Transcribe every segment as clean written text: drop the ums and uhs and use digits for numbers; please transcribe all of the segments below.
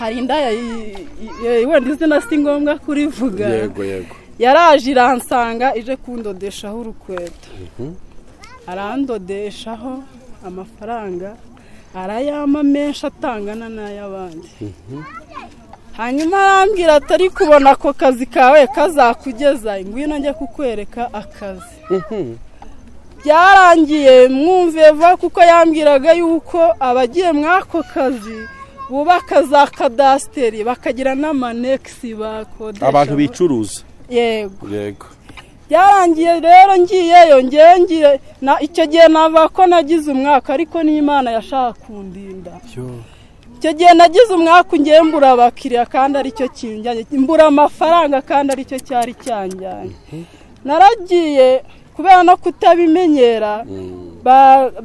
Hari indaya wenda izina si ngombwa kurivuga. Yego yego. Yaraje iransanga ije kundodeshaho urukweto. Arandodeshaho amafaranga arayama menshi atangana n'ay'abandi. Hanyuma arambwira atari kubona ko kazi kawe kazakugeza, ngwino njye kukwereka akazi. Byarangiye mwumve vuba kuko yambwiraga yuko abagiye mwako kazi bubaka za kadasiteri bakagira n'amanekisi bakodesha abantu bicuruza. Yego yego. Byarangiye rero ngiyeyo ngiye na icyo gihe nava ko nagize umwaka, ariko n'Imana yashaka kundinda. Icyo gihe nagize umwaka ngiye mbura abakiriya kandi aricyo kinjyanye, mbura amafaranga kandi aricyo cyari cyanjyanye. Naragiye kubera no kutabimenyera,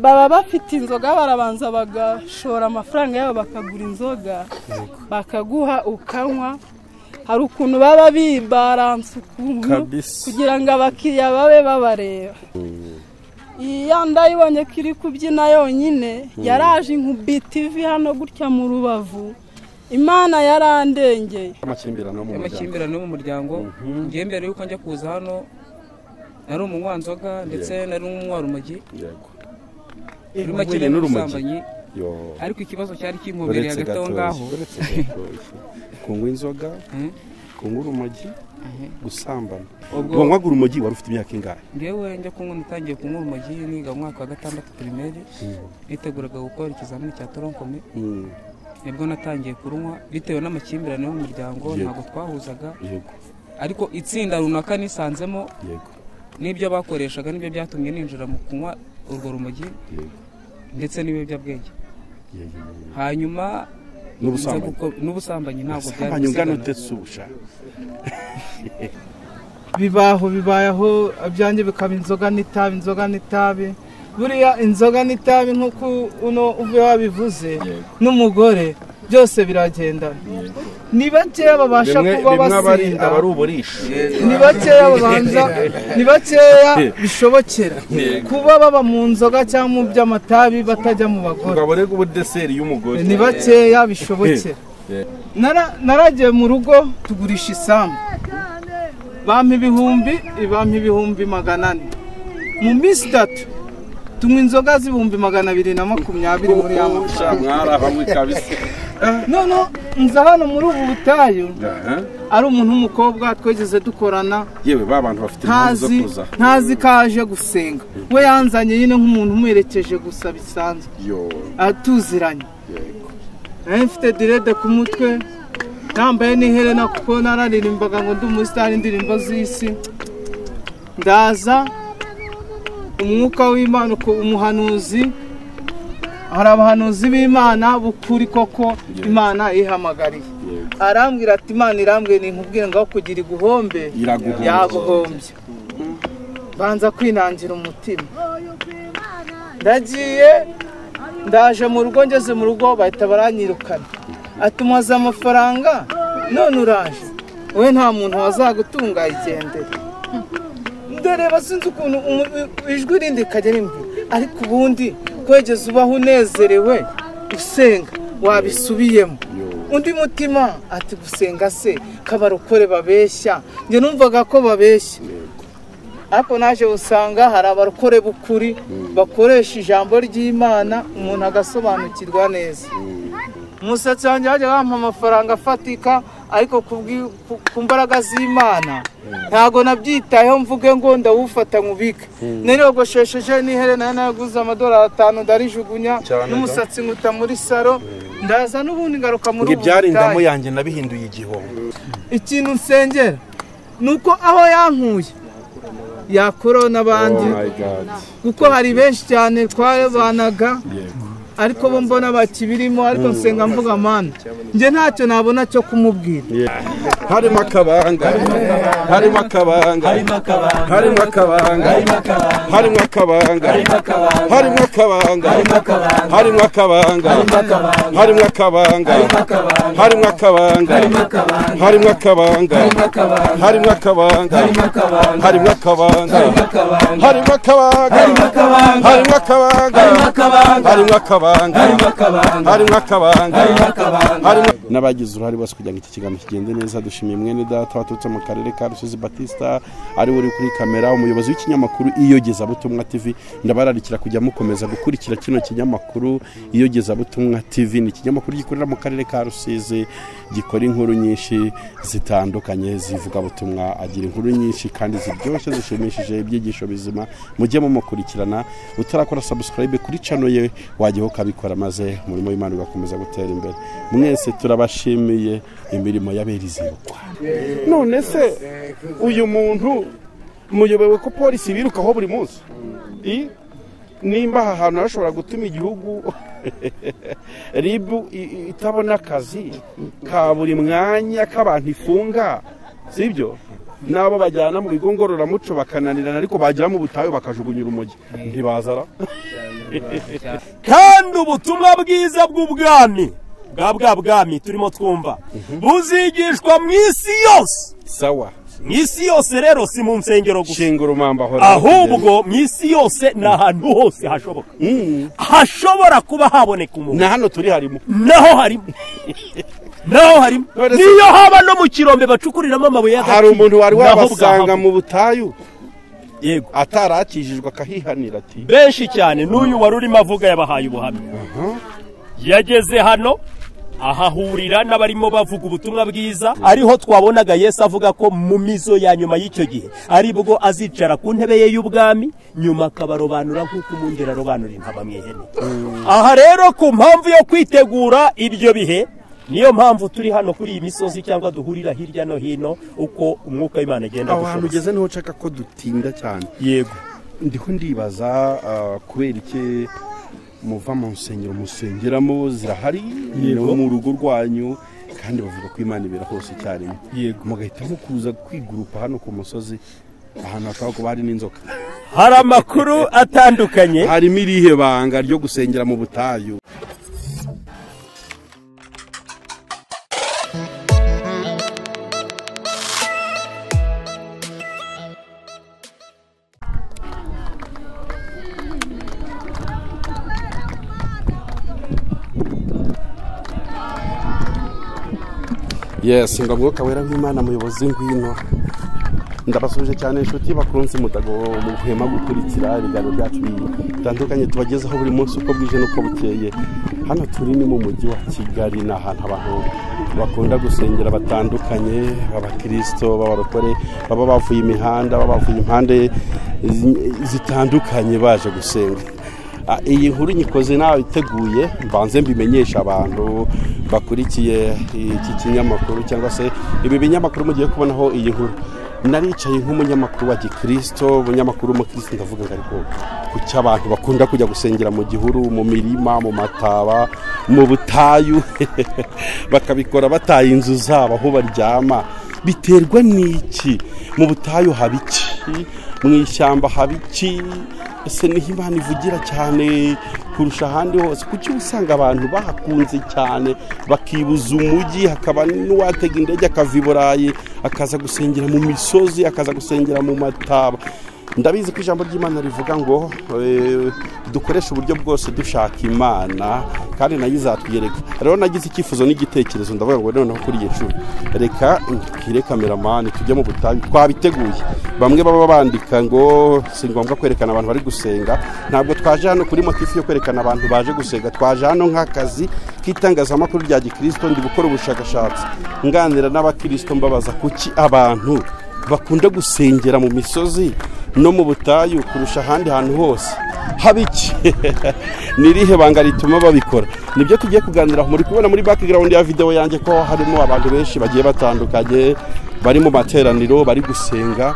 baba bafite inzoga barabanza bagashora amafaranga yabo bakagura inzoga bakaguha ukanywa. Hari ukuntu baba bibaranse ukuntu kugira ngo abakiriya babe babareba. Iya ndayibonye ko iri kubyina yonyine, yaraje inkubita ivi hano gutya mu rubavu. Imana yarandengeye. Amakimbirane yo mu muryango. Ngiye mbere yuko njya kuza hano nari umunywa nzoga ndetse nari umunywa rumogi. Yego. N'urumogi. Ariko ikibazo cyari kinkomereye hagati aho ngaho. Kunywa inzoga, kunywa urumogi, gusambana. Wanywaga urumogi wari ufite imyaka ingahe? Ngewe njya kunywa natangiye kunywa urumogi niga mu mwaka wa 6 primaire, niteguraga gukora ikizamini cya toronkome. Nibwo natangiye kurunywa bitewe n'amakimbirane yo mu muryango, ntabwo twahuzaga. Ariko itsinda runaka nisanzemo, n'ibyo bakoreshaga nibyo byatumye ninjira mu kunywa urwo rumogi ndetse n'ibiyobyabwenge. Hanyuma n'ubusambanyi ntabwo byari gusigana. Bibaho bibayeho ibyanjye bikaba inzoga n'itabi, inzoga n'itabi. Buriya inzoga n'itabi nk'uko uno uvuye wabivuze n'umugore byose biragendana. Ni bakeya babasha kuba basinda, ni bakeya babanza, ni bakeya bishobokera kuba baba mu nzoga cyangwa mu by'amatabi batajya mu bagore. Ni bakeya bishobokera. Naragiye mu rugo tugurisha isambu, bampa ibihumbi 400 mu minsi 3 tunywa inzoga z'ibihumbi 220 muri ya mafaranga. None nza hano muri ubu butayu ari umuntu w'umukobwa twegeze dukorana, yewe ba bantu bafite impamvu zo kuza, ntazi kaje gusenga, we yanzanye nyine nk'umuntu umuherekeje gusa bisanzwe, atuziranye. Mfite direde ku mutwe, nambaye n'iherena kuko nararirimbaga ngo ndi umusitari indirimbo z'isi. Ndaza umwuka w'Imana umuhanuzi, hari abahanuzi b'Imana bukuri koko Imana ihamagariye, arambwira ati Imana irambwiye ninkubwire ngo kugira iguhombe yaguhombye. Banza kwinangira umutima. Ndagiye ndaje mu rugo, ngeze mu rugo bahita baranyirukana. Ati muhaze amafaranga none uraje, we nta muntu wazagutunga, igendere. Ndareba sinzi ukuntu ijwi rindi rikajya rimbwira, ariko ubundi kwegeza ubaho unezerewe usenga wabisubiyemo. Undi mutima ati gusenga se kabarokore babeshya, njye numvaga ko babeshya, ariko naje usanga hari abarokore b'ukuri bakoresha ijambo ry'Imana umuntu agasobanukirwa neza. Umusatsi wanjye wajya bampa amafaranga afatika, ariko ku mbaraga z'Imana ntago nabyitayeho mvuge ngo ndawufata nkubike. Nariyogoshesheje n'iherena naguze $5 ndarijugunya, n'umusatsi nkuta muri saro, ndaza n'ubundi ngaruka muri ubu butayu. Ibyari yanjye nabihinduye igihombo. Ikintu nsengera nuko aho yankuye yakuraho n'abandi, kuko hari benshi cyane twabanaga ariko bo mbona bakibirimo, ariko nsenga mvuga mana nje ntacyo nabona cyo kumubwira. Harimo akabanga, harimo akabanga, harimo akabanga, harimo akabanga, harimo akabanga, harimo akabanga, harimo akabanga, harimo akabanga, harimo akabanga, harimo akabanga, harimo akabanga, harimo akabanga, harimo akabanga, harimo akabanga, harimo akabanga, harimo akabanga. N'abagize uruhare bose kugira ngo iki kiganiro kigende neza. Dushimiye mwene data waturutse mu karere ka Rusizi Batista, ari uri kuri kamera, umuyobozi w'ikinyamakuru Iyogezabutumwa TV. Ndabararikira kujya mukomeza gukurikira kino kinyamakuru Iyogezabutumwa TV. Ni ikinyamakuru gikorera mu karere ka Rusizi, gikora inkuru nyinshi zitandukanye zivuga butumwa, agira inkuru nyinshi kandi ziryoshye zishimishije, ibyigisho bizima. Mujye mumukurikirana. Utarakora subscribe kuri channel ye wajyaho ukabikora, maze umurimo w'Imana ugakomeza gutera imbere. Mwese turabashimiye imirimo y'aberizibukwa. None se uyu muntu muyobewe ko polisi birukaho buri munsi? Nimba aha hantu hashobora gutuma igihugu ribu itabona akazi ka buri mwanya k'abantu ifunga, sibyo? Nabo bajyana mu bigo ngororamuco bakananirana, ariko bagera mu butayu bakajugunya urumogi ntibazara. Kandi ubutumwa bwiza bw'ubwami bwa bwami turimo twumva buzigishwa mu isi yose. Sawa, mu isi yose rero si mu nsengero gusa, ahubwo mu isi yose ni ahantu hose hashoboka, hashobora kuba haboneka umuntu. Na hano turi harimo, naho harimo, naho harimo. Niyo haba no mu kirombe bacukuriramo amabuye y'agaciro, hari umuntu wari wabasanga mu butayu, yego, atarakijijwe akahihanira ati benshi cyane. N'uyu wari urimo avuga yabahaye ubuhamya, yageze hano ahahurira n'abarimo bavuga ubutumwa bwiza. Ariho twabonaga Yesu avuga ko mu mizo ya nyuma y'icyo gihe aribwo azicara ku ntebe ye y'ubwami, nyuma akabarobanura nk'uko umwungeri arobanura intama mu ihene. Aha rero ku mpamvu yo kwitegura ibyo bihe, niyo mpamvu turi hano kuri iyi misozi cyangwa duhurira hirya no hino uko umwuka w'Imana agenda dushoboza. Aho hantu ugeze niho nshaka ko dutinda cyane. Yego, ndiho ndibaza kubera iki muva mu nsengero musengeramo zirahari no mu rugo rwanyu, kandi bavuga ko Imana ibera hose icyarimwe. Yego, mugahitamo kuza kwigurupa hano ku musozi, ahantu hashobora kuba hari n'inzoka. Hari amakuru atandukanye. Harimo irihe banga ryo gusengera mu butayu? Yes, ngo mwuka wera w'Imana muyobozi ngwino. Ndabasuje cyane inshuti bakunze mutago mu guhema gukurikira ibiganiro byacu bitandukanye tubagezaho buri munsi uko bwije n'uko bukeye. Hano turi ni mu mujyi wa Kigali, ni ahantu abantu bakunda gusengera batandukanye, abakristo b'abarokore baba bavuye imihanda, baba bavuye impande zitandukanye baje gusenga. Iyi nkuru nyikoze nawe iteguye, mbanze mbimenyesha abantu bakurikiye iki kinyamakuru cyangwa se ibi binyamakuru mugiye kubonaho iyi nkuru. Naricaye nk'umunyamakuru wa gikristo, umunyamakuru w'umukristo, ndavuga ngo ariko kuki abantu bakunda kujya gusengera mu gihuru, mu mirima, mu mataba, mu butayu bakabikora bataye inzu zabo aho baryama, biterwa n'iki? Mu butayu haba iki? Mu ishyamba haba iki? Ese niho Imana ivugira cyane kurusha ahandi hose? Kuki usanga abantu bahakunze cyane bakibuza umujyi, hakaba n'uwatega indege akava i Burayi akaza gusengera mu misozi, akaza gusengera mu mataba? Ndabizi ko ijambo ry'Imana rivuga ngo dukoreshe uburyo bwose dushaka Imana kandi nayo izatwiyereka. Rero nagize icyifuzo n'igitekerezo, ndavuga ngo noneho kuri iyi nshuro reka mbwire kameramani tujye mu butayu. Twabiteguye, bamwe baba bandika ngo si ngombwa kwerekana abantu bari gusenga. Ntabwo twaje hano kuri motifu yo kwerekana abantu baje gusenga, twaje hano nk'akazi k'itangazamakuru rya gikristo. Ndi gukora ubushakashatsi nganira n'abakristo mbabaza kuki abantu bakunda gusengera mu misozi no mu butayu kurusha ahandi hantu hose, haba iki? Ni irihe banga rituma babikora? Nibyo tugiye kuganira. Muri kubona muri background ya video yanjye ko harimo abantu benshi bagiye batandukanye bari mu materaniro bari gusenga.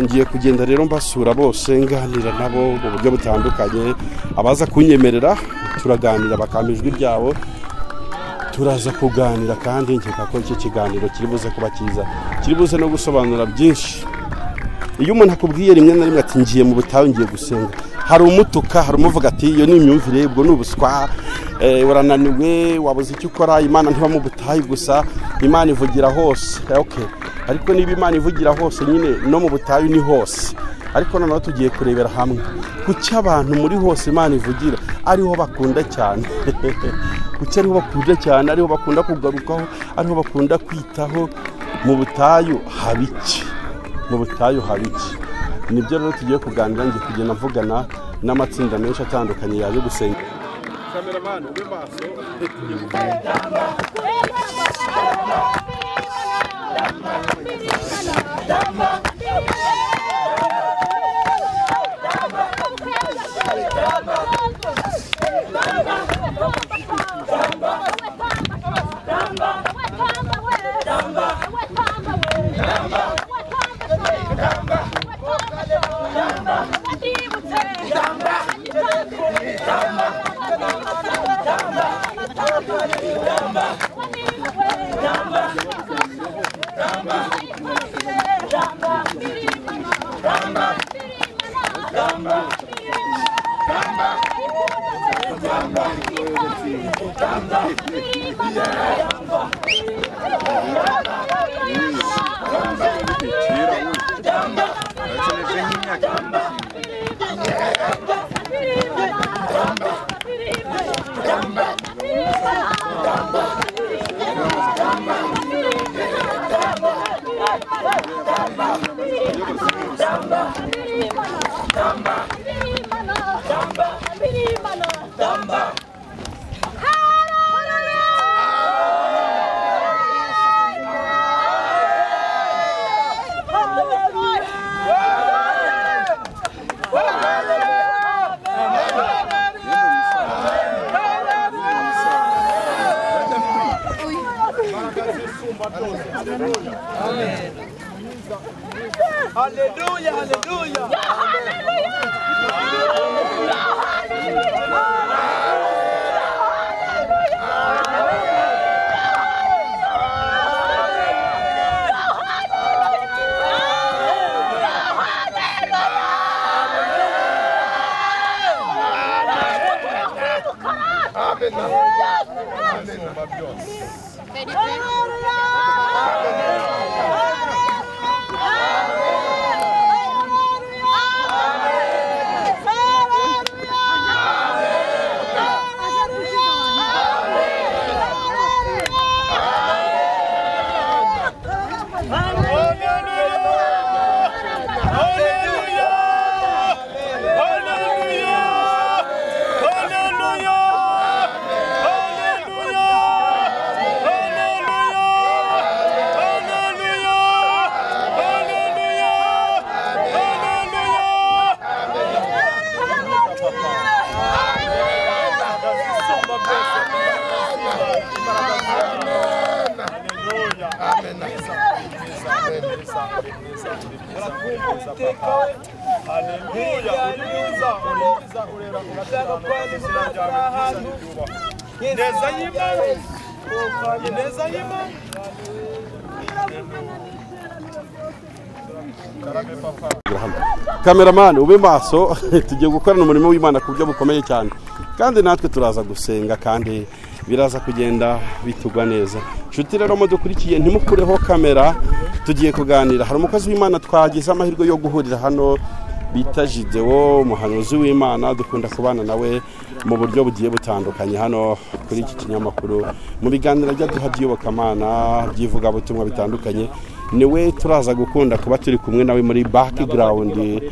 Ngiye kugenda rero mbasura bose nganira nabo mu buryo butandukanye. Abaza kunyemerera turaganira bakampa ijwi ryabo, turaza kuganira, kandi nkeka ko iki kiganiro kiri buze kuba cyiza, kiri buze no gusobanura byinshi. Iyo umuntu akubwiye rimwe na rimwe ati ngiye mu butayu ngiye gusenga, hari umutuka, hari umuvuga ati iyo ni imyumvire, ubwo ni ubuswa, urananiwe, wabuze icyo ukora, Imana ntiba mu butayu gusa, Imana ivugira hose. Okay, ariko niba Imana ivugira hose nyine no mu butayu ni hose. Ariko noneho tugiye kurebera hamwe kuki abantu muri hose Imana ivugira ariho bakunda cyane Kuki ariho bakunda cyane, ariho bakunda kugarukaho, ariho bakunda kwitaho? Mu butayu haba iki? Mu butayu haba iki? Nibyo rero tugiye kuganira, ngiye kugenda mvugana n'amatsinda menshi atandukanye yaje gusenga. Cameraman ube maso. Hallelujah, hallelujah. Cameraman ube maso, tugiye gukorana umurimo w'Imana ku buryo bukomeye cyane, kandi natwe turaza gusenga kandi biraza kugenda bitugwa neza. Nshuti rero mudukurikiye, ntimukureho kamera, tugiye kuganira. Hari umukozi w'Imana twagize amahirwe yo guhurira hano bita Gidewo, umuhanuzi w'Imana, dukunda kubana nawe mu buryo bugiye butandukanye hano kuri iki kinyamakuru, mu biganiro byaduha by'iyobokamana, by'ivugabutumwa bitandukanye. Niwe turaza gukunda kuba turi kumwe nawe muri background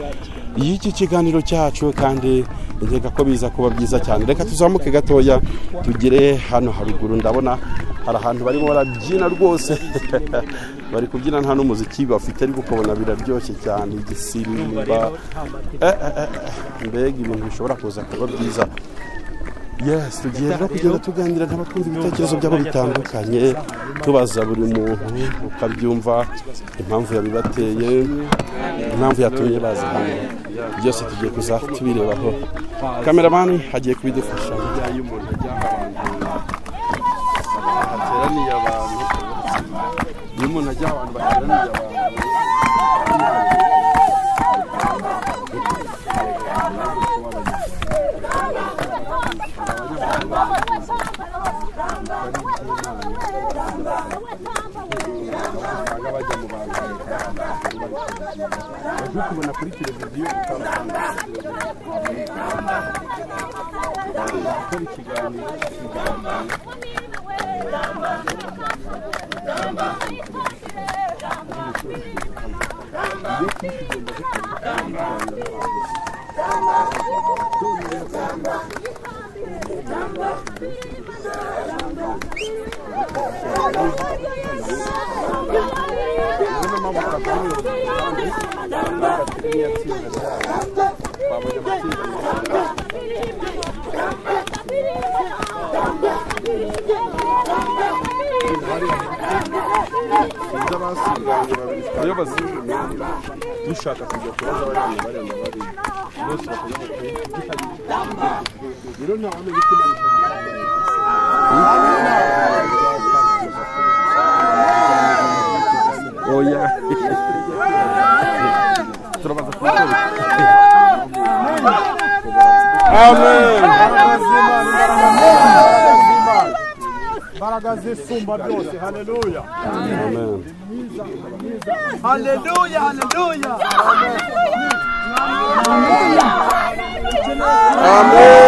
y'iki kiganiro cyacu, kandi nkeka ko biza kuba byiza cyane. Reka tuzamuke gatoya tugere hano haruguru, ndabona hari ahantu barimo barabyina rwose. Bari kubyina nta n'umuziki bafite, ariko ukabona biraryoshye cyane, igisimba. Mbega ibintu bishobora kuza kuba byiza. Yes, tugiye rero kugenda tuganira n'abatwumva ibitekerezo byabo bitandukanye, tubaza buri muntu ukabyumva impamvu yabibateye, impamvu yatumye baza hano. Byose tugiye kuza tubirebaho. Cameraman agiye kubidufasha. Iyo umuntu ajya ahantu bateraniye abantu, kubona kuri televiziyo utandukanye. Gukora ikiganiro dushaka kujya kubaza bari bari bose rero nta wamenya icyo Imana ishaka. Oya turabaza kubikora. Amen. Imbaraga zisumba byose. Haleluya. Amen. Haleluya, haleluya. Amen.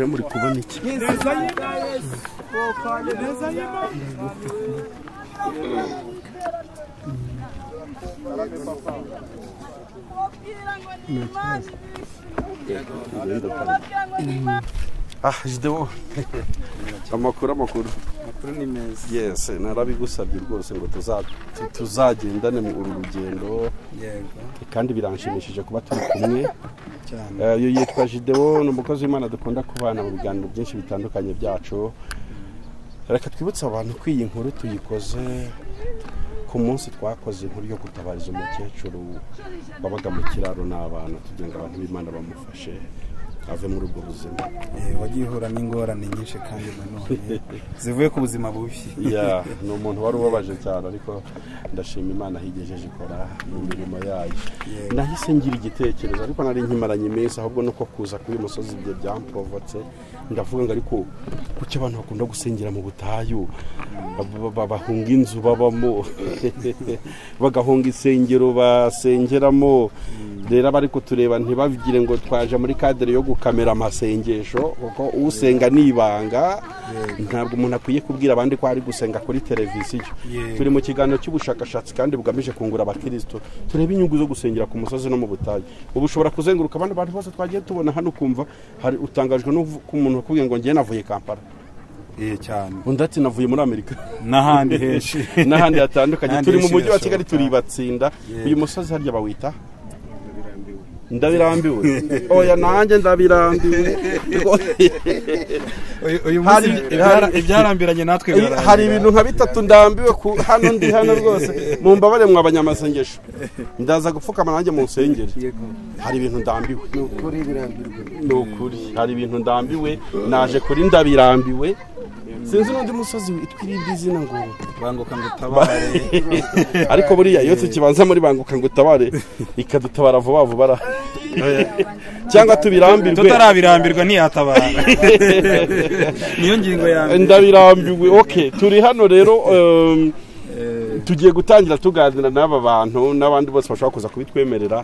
Muri kubona iki? Ah, Gideon. Amakuru ni meza. Yes, narabigusabye rwose ngo tuzagendane mu uru rugendo. Yego. Kandi biranshimishije kuba turi kumwe. Cyane. Uyu yitwa Gideon, ni umukozi w'Imana dukunda kubana mu biganiro byinshi bitandukanye byacu. Reka twibutse abantu ko iyi nkuru tuyikoze ku munsi twakoze inkuru yo gutabariza umukecuru wabaga mu kiraro n'abana, tugira ngo abantu b'Imana bamufashe ave muri ubwo buzima. Wagiye uhura n'ingorane nyinshi kandi nanone zivuye ku buzima bubi. Yeah, ni umuntu wari ubabaje cyane, ariko ndashima Imana higejeje ikora imirimo yayo. Nahise ngira igitekerezo, ariko nari nkimaranye iminsi, ahubwo nuko kuza kuri uyu musozi ibyo byamprovotse, ndavuga ngo ariko kuki abantu bakunda gusengera mu butayu, bahunga inzu babamo, bagahunga insengero basengeramo. Rero abari kutureba ntibabigire ngo twaje muri cadre yo gukamera amasengesho, kuko usenga nibanga, ntabwo umuntu akwiye kubwira abandi ko ari gusenga kuri televiziyo. Turi mu kiganiro cy'ubushakashatsi kandi bugamije kungura abakristo, turebe inyungu zo gusengera ku musozi no mu butayu. Ubu ushobora kuzenguruka abandi bantu bose twagiye tubona hano, kumva hari utangajwe n'umuntu akubwiye ngo ngiye navuye Kampala. Cyane. Undi ati navuye muri Amerika n'ahandi henshi n'ahandi hatandukanye. Turi mu mujyi wa Kigali turibatsinda. Uyu musozi harya bawita Ndabirambiwe. Oya nanjye ndabirambiwe. Uyu munsi ibyarambiranye natwe birarangira. Hari ibintu nka bitatu ndambiwe ku hano ndi hano rwose. Mumbabare mwa abanyamasengesho. Ndaza gupfukama nanjye mu nsengero. Hari ibintu ndambiwe. Nukuri birambirwe. Nukuri hari ibintu ndambiwe, naje kuri ndabirambiwe. Sinzi n'undi musozi witwa irindi zina ngo Banguka ngo utabare. Ariko buriya iyo tukibanza muri Banguka ngo utabare ikadutabara vuba vuba, cyangwa tubirambirwe. Tutarabirambirwa ntiyatabara. Niyo ngingo ya mbere. Ndabirambiwe. Okay, turi hano rero tugiye gutangira tuganira n'aba bantu n'abandi bose bashobora kuza kubitwemerera.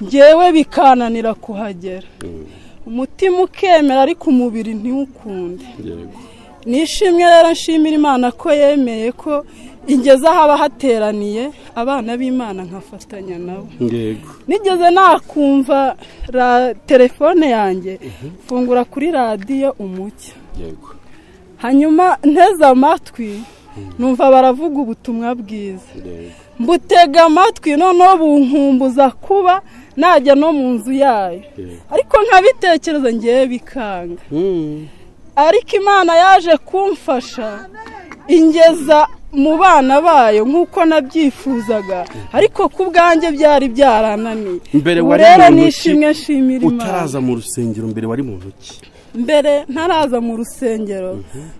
Njyewe bikananira kuhagera, umutima ukemera ariko umubiri ntiwukunde. Nishimwe rero nshimira Imana ko yemeye ko ingeze haba hateraniye abana b'Imana nkafatanya nabo. Nigeze nakumva telefone yanjye fungura kuri radiyo Umucyo, hanyuma nteze amatwi numva baravuga ubutumwa bwiza, mbutega amatwi noneho bunkumbuza kuba najya no mu nzu yayo, ariko nkabitekereza ngewe bikanga. Ariko Imana yaje kumfasha ingeza mu bana bayo nk'uko nabyifuzaga, ariko ku bwanjye byari byarananiye. Mbere wari mu ntoki utaraza mu rusengero, mbere wari mu ntoki? Mbere ntaraza mu rusengero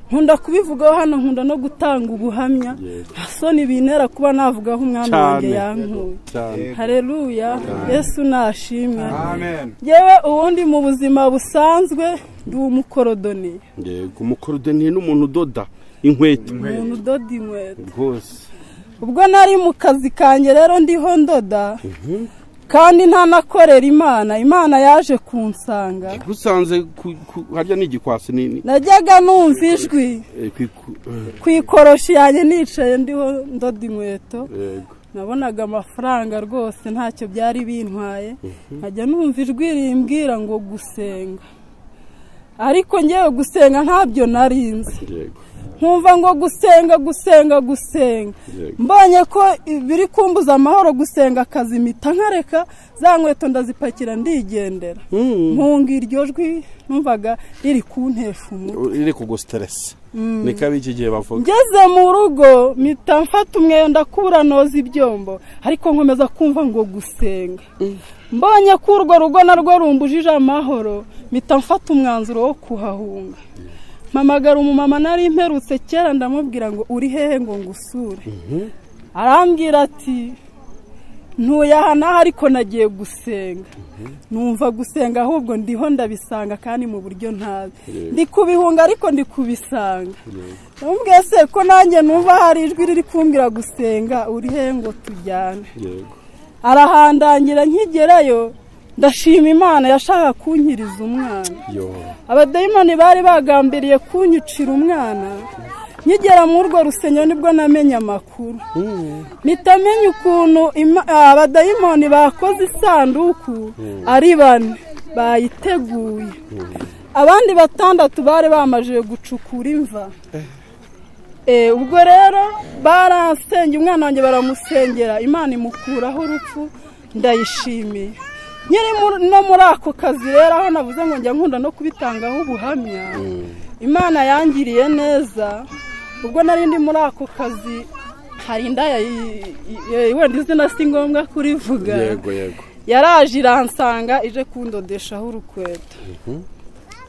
nkunda kubivugaho hano, nkunda no gutanga ubuhamya, nta soni bintera kuba navugaho umwami wanjye yankuye. Haleluya, Yesu nashimwe. Yewe ubundi mu buzima busanzwe ndi umukorodoniye. Yego, umukorodoniye n'umuntu udoda inkweto. Umuntu udoda inkweto rwose. Ubwo nari mu kazi kanjye rero ndiho ndoda, kandi ntanakorera Imana, Imana yaje kunsanga. Gusanze harya ni igikwasi nini. Najyaga numva ijwi ku ikoroshi yanjye nicaye ndiho ndoda inkweto. Nabonaga amafaranga rwose ntacyo byari bintwaye, nkajya numva ijwi rimbwira ngo gusenga, ariko ngewe gusenga ntabyo narinzi. Nkumva ngo gusenga gusenga gusenga, mbonye ko biri kumbuza amahoro gusenga akazimita nkareka za nkweto ndazipakira ndigendera. Nkunga iryo jwi numvaga riri kuntesha umutwe, riri kugustress. Niko iki gihe bavuga. Ngeze mu rugo mpita mfata umweyo ndakura noza ibyombo, ariko nkomeza kumva ngo gusenga. Mbonye ko urwo rugo narwo rumbujije amahoro, mpita mfata umwanzuro wo kuhahunga. Mpamagara umumama nari mperutse kera ndamubwira ngo uri hehe ngo ngusure. Arambwira ati ntuye aha n'aha ariko nagiye gusenga. Numva gusenga ahubwo ndiho ndabisanga kandi mu buryo ntazi. Ndi kubihunga ariko ndi kubisanga. Ndamubwiye se ko nanjye numva hari ijwi riri kumbwira gusenga, uri hehe ngo tujyane. Arahandangira nkigerayo ndashima Imana yashaka kunkiriza umwana. Abadayimoni bari bagambiriye kunyicira umwana. Nkigera muri urwo rusengero nibwo namenye amakuru, mpita menya ukuntu abadayimoni bakoze isanduku ari bane bayiteguye, abandi 6 bari bamajije gucukura imva. Ubwo rero barasenge umwana wanjye baramusengera, Imana imukuraho urupfu, ndayishimiye. Nkiri no muri ako kazi rero aho navuze ngo njya nkunda no kubitangaho ubuhamya, Imana yangiriye neza. Ubwo nari ndi muri ako kazi hari indaya wenda izina si ngombwa kurivuga, yego yego, yaraje iransanga ije kundodeshaho urukweto.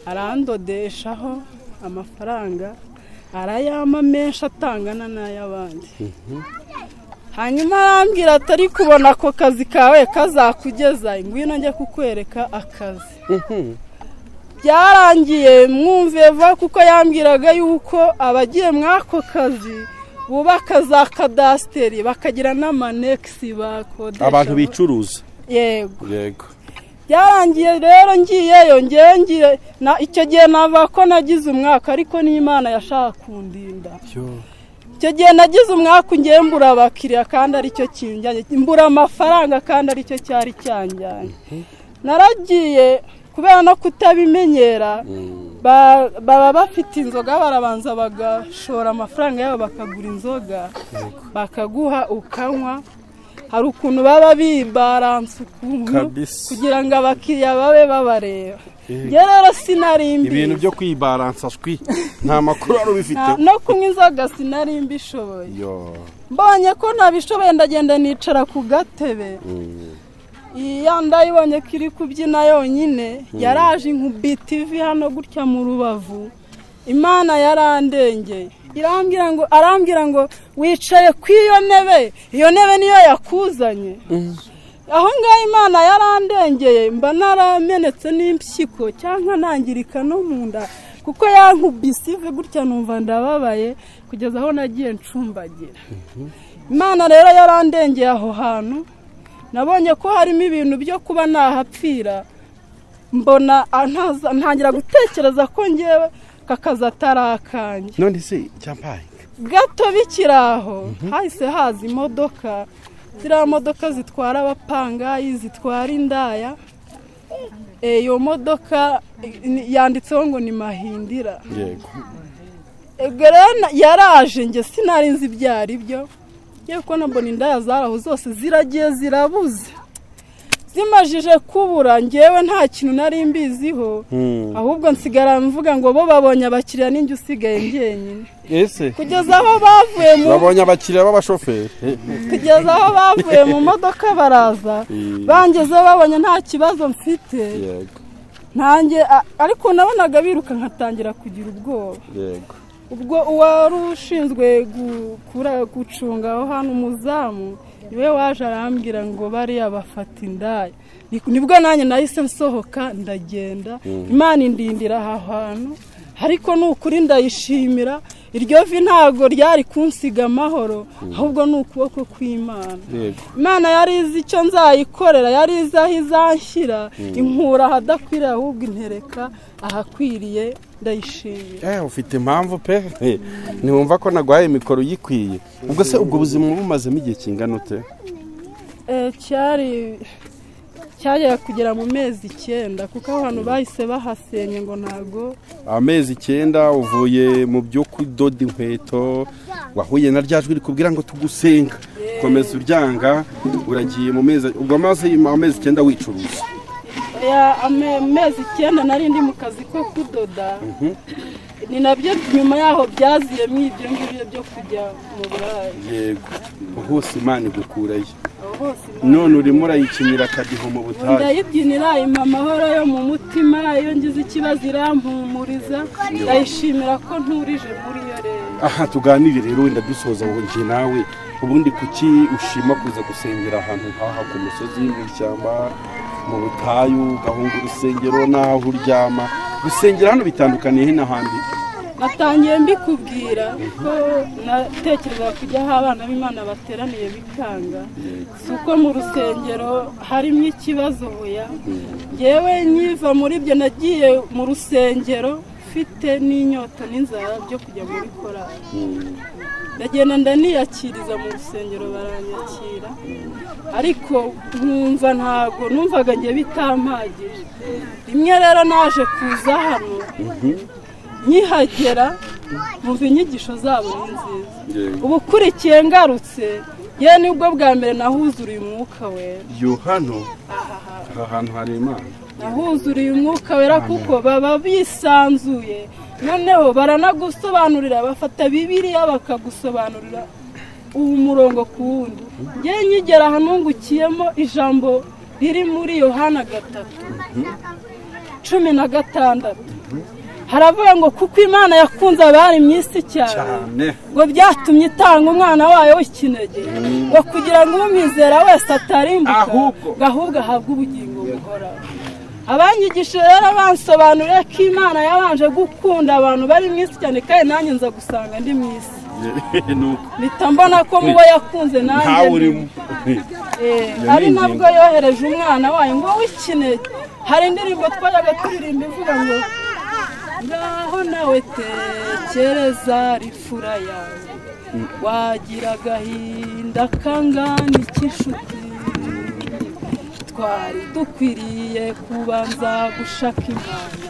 Arandodeshaho amafaranga arayama menshi atangana n'ay'abandi. Hanyuma arambwira atari kubona ako kazi kawe kazakugeza, ngwino njye kukwereka akazi. Byarangiye mwumve vuba kuko yambwiraga yuko abagiye mwako kazi bubaka za kadasiteri bakagira n'amanekisi bakodesha abantu bicuruza. Yego yego. Byarangiye rero ngiyeyo ngiye na icyo gihe navuga ko nagize umwaka, ariko n'Imana yashaka kundinda. Icyo gihe nagize umwaka ngiye mbura abakiriya kandi aricyo kinjyanye, mbura amafaranga kandi aricyo cyari cyanjyanye. Naragiye kubera no kutabimenyera, baba bafite inzoga barabanza bagashora amafaranga yabo bakagura inzoga bakaguha ukanywa. Hari ukuntu baba bibaranse ukuntu kugira ngo abakiriya babe babareba. Njye rero sinari mbi ibintu byo kwibaransa shwi, nta makuru ari ubifite. No kunywa inzoga sinari mbishoboye. Mbonye ko ntabishoboye ndagenda nicara ku gatebe. Iya ndayibonye ko iri kubyina yonyine, yaraje inkubita ivi hano gutya mu rubavu. Imana yarandengeye irambwira ngo, arambwira ngo wicaye ku iyo ntebe, iyo ntebe niyo yakuzanye. Aho ngaho Imana yarandengeye mba naramenetse n'impyiko cyangwa nangirika no mu nda, kuko yankubise ivi gutya numva ndababaye kugeza aho nagiye ncumbagira. Imana rero yarandengeye aho hantu Nabonye ko harimo ibintu byo kuba nahapfira, mbona ntangira gutekereza ko ngewe kakazi atari akanjye. None se cyampaye gato bikiraho hahise haza imodoka, ziriya modoka zitwara abapangayi, zitwara indaya. Iyo modoka yanditseho ngo ni Mahindira. Yego. Yaraje, njye sinari nzi ibyo ari byo, ko nabona indaya zaraho zose ziragiye zirabuze. Zimajije kubura, ngewe nta kintu nari mbiziho, ahubwo nsigara mvuga ngo bo babonye abakiriya ninjye usigaye njyenyine. Ese kugeza aho bavuye mu babonye abakiriya b'abashoferi, kugeza aho bavuye mu modoka baraza bangeze babonye nta kibazo mfite. Yego. Ntange ariko nabonaga biruka nkatangira kugira ubwoba. Yego. Ubwo uwari ushinzwe gucunga aho hano umuzamu niwe waje arambwira ngo bariya bafata indaya. Nibwo nanjye nahise nsohoka ndagenda, Imana indindira aha hantu, ariko ni ukuri ndayishimira. Iryo vi ntago ryari kunsiga amahoro, ahubwo ni ukuboko kw'Imana. Imana yari izi icyo nzayikorera, yari izi aho izanshyira, inkura ahadakwiriye ahubwo intereka ahakwiriye, ndayishimira. Ufite impamvu pe, ntiwumva ko naguhaye mikoro uyikwiye. Ubwo se ubwo buzima bumazemo igihe kingana ute? Cyagera kugera mu mezi 9, kuko aho hantu bahise bahasenye ngo ntago. Amezi 9 uvuye mu byo kudoda inkweto, wahuye na rya jwi rikubwira ngo tugusenga, komeza uryanga, uragiye mu mezi, ubwo amaze amezi 9 wicuruza. Amezi 9 nari ndi mu kazi ko kudoda. Ni nabyo nyuma yaho byaziyemo ibyo ngibyo byo kujya mu Burayi. Yego. Hose Imana igukurayo. None urimo urayikinira akadiho mu butayu. Ndayibyinira, impa amahoro yo mu mutima, iyo ngize ikibazo irampumuriza, ndayishimira ko nturije muri yo rero. Aha tuganire rero wenda dusoza njye nawe, ubundi kuki ushima kuza gusengera ahantu nk'aha ku musozi, mu ishyamba, mu butayu, ugahunga urusengero n'aho uryama? Gusengera hano bitandukaniye n'ahandi? Natangiye mbikubwira ko natekereza kujya aho abana b'Imana bateraniye bikanga, si uko mu rusengero harimo ikibazo buya. Ngewe nyiva muri ibyo nagiye mu rusengero mfite n'inyota n'inzara byo kujya muri korali. Ndagenda ndaniyakiriza mu rusengero baranyakira, ariko nkumva ntago numvaga ngiye bitampagije. Rimwe rero naje kuza hano, nkihagera numva inyigisho zabo ni nziza. Ubu ukurikiye ngarutse, ye nibwo bwa mbere nahuzuriye umwuka wera. Yo hano aha hantu hari Imana. Nahuzuriye umwuka wera kuko baba bisanzuye, noneho baranagusobanurira, bafata Bibiliya bakagusobanurira uwo murongo ku wundi. Nge nkigera ahanungukiyemo ijambo riri muri Yohana 3:16 haravuga ngo kuko Imana yakunze abari mu isi cyane, ngo byatumye itanga umwana wayo w'ikinege, ngo kugira ngo umwizera wese atarimbuka, ahubwo ahabwe ubugingo buhoraho. Abanyigisha rero bansobanuriye ko Imana yabanje gukunda abantu bari mu isi cyane, kandi nanjye nza gusanga ndi mu isi. Mpita mbona ko mubo yakunze nanjye ari nabwo yohereje umwana wayo ngo w'ikinege. Hari indirimbo twajyaga turirimba ivuga ngo ngaho nawe tekereza rifura yawe, wagira agahinda kangana ik'inshuti, twari dukwiriye kubanza gushaka Imana,